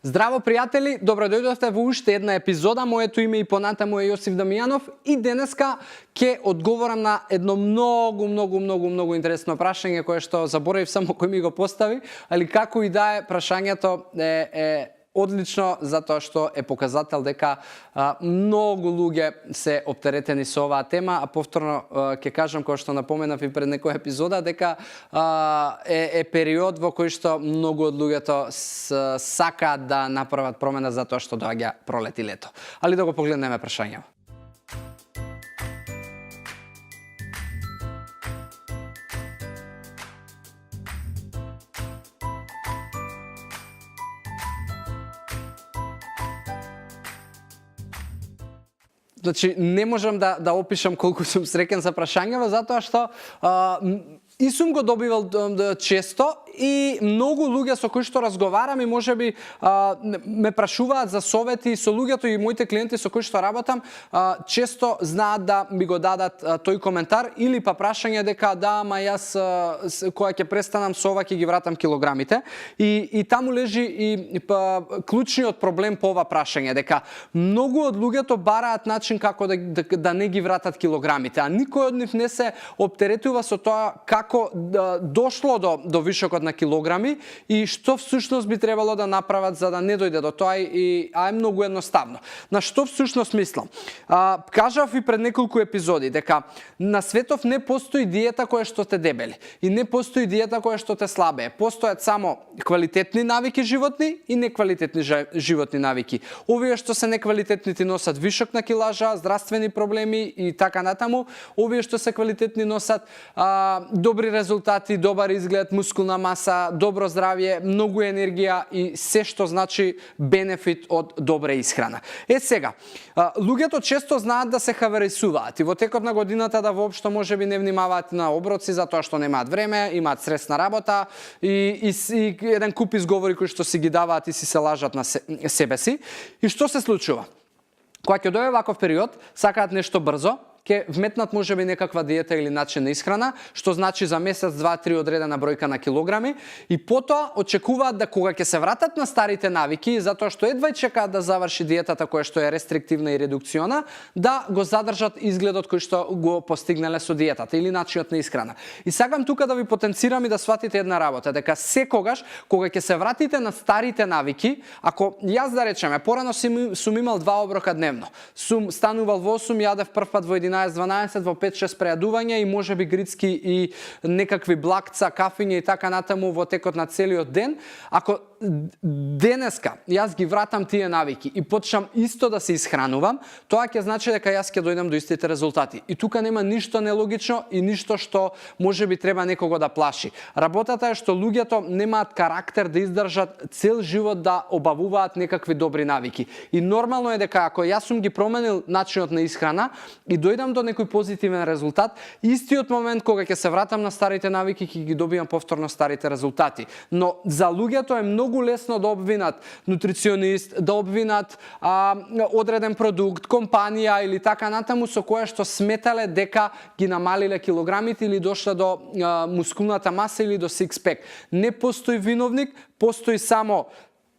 Здраво, пријатели, добро дојдовте во уште една епизода. Моето име и понатаму е Јосиф Дамјанов и денеска ќе одговорам на едно многу интересно прашање кое што заборавив само кој ми го постави, али како и да е, прашањето е одлично затоа што е показател дека многу луѓе се оптеретени со оваа тема, а повторно ќе кажам, кој што напоменав и пред некоја епизода, дека е период во кој што многу од луѓето сакаат да направат промена затоа што доаѓа пролет и лето. Али да го погледнеме прашањето. Значи, не можам да опишам колку сум среќен за прашањава, затоа што и сум го добивал често и многу луѓе со кои што разговарам и можеби ме прашуваат за совети со луѓето и моите клиенти со кои што работам, често знаат да ми го дадат тој коментар или па прашање дека да, ама јас кога ќе престанам со ова ќе ги вратам килограмите. И таму лежи и клучниот проблем по ова прашање, дека многу од луѓето бараат начин како да не ги вратат килограмите, а никој од нив не се оптеретува со тоа како дошло до вишокот на килограми и што всушност би требало да направат за да не дојде до тоа а е многу едноставно. На што всушност мислам? Кажав и пред неколку епизоди дека на светов не постои диета која што те дебели и не постои диета која што те слабее. Постојат само квалитетни навики животни и неквалитетни животни навики. Овие што се неквалитетни ти носат вишок на килажа, здравствени проблеми и така натаму. Овие што се квалитетни носат добри резултати, добар изглед, мускулна маса, добро здравје, многу енергија и се што значи бенефит од добра исхрана. Сега, луѓето често знаат да се хаверисуваат и во текот на годината да воопшто можеби не внимаваат на оброци затоа што немаат време, имаат стресна работа и еден куп изговори кои што си ги даваат и си се лажат на себе си. И што се случува? Кога ќе дојде ваков период, сакаат нешто брзо, ќе вметнат можеби некаква диета или начин на исхрана, што значи за месец, 2-3 одредена бројка на килограми и потоа очекуваат да кога ќе се вратат на старите навики, затоа што едва чекаат да заврши диетата која што е рестриктивна и редукциона, да го задржат изгледот кој што го постигнале со диетата или начинот на исхрана. И сакам тука да ви потенцирам и да сватите една работа, дека секогаш кога ќе се вратите на старите навики, ако јас да речеме порано сум имал 2 оброка дневно, сум станувал во 8, јадев прв пат во 11-12, во 5-6 прејадувања и можеби грицки и некакви блакца, кафиња и така натаму во текот на целиот ден. Ако денеска јас ги вратам тие навики и почнам исто да се исхранувам, тоа ќе значи дека јас ќе дојдам до истите резултати. И тука нема ништо нелогично и ништо што можеби треба некого да плаши. Работата е што луѓето немаат карактер да издржат цел живот да обавуваат некакви добри навики. И нормално е дека ако јас сум ги променил начинот на исхрана и дојдам до некој позитивен резултат, истиот момент кога ќе се вратам на старите навики ќе ги добијам повторно старите резултати. Но за луѓето е многу лесно да обвинат нутриционист, да обвинат одреден продукт, компанија или така натаму со која што сметале дека ги намалиле килограмите или дошле до мускулната маса или до сикспек. Не постои виновник, постои само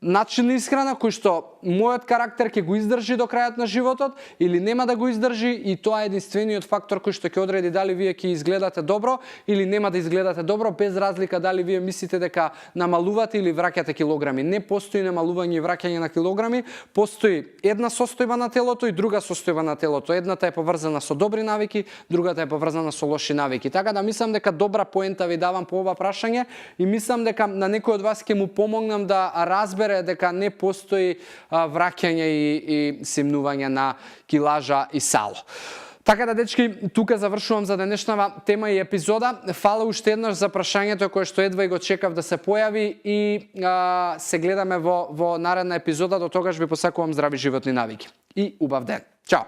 начин на исхрана кој што мојот карактер ќе го издржи до крајот на животот или нема да го издржи и тоа е единствениот фактор кој што ќе одреди дали вие ќе изгледате добро или нема да изгледате добро, без разлика дали вие мислите дека намалувате или враќате килограми. Не постои намалување и враќање на килограми, постои една состојба на телото и друга состојба на телото. Едната е поврзана со добри навики, другата е поврзана со лоши навики. Така да мислам дека добра поента ви давам по ова прашање и мислам дека на некој од вас ќе му помогнам да разбере дека не постои враќање и симнување на килажа и сало. Така да, дечки, тука завршувам за денешнава тема и епизода. Фала уште еднаш за прашањето кое што едва и го чекав да се појави и се гледаме во наредна епизода. До тогаш ви посакувам здрави животни навики. И убав ден. Чао!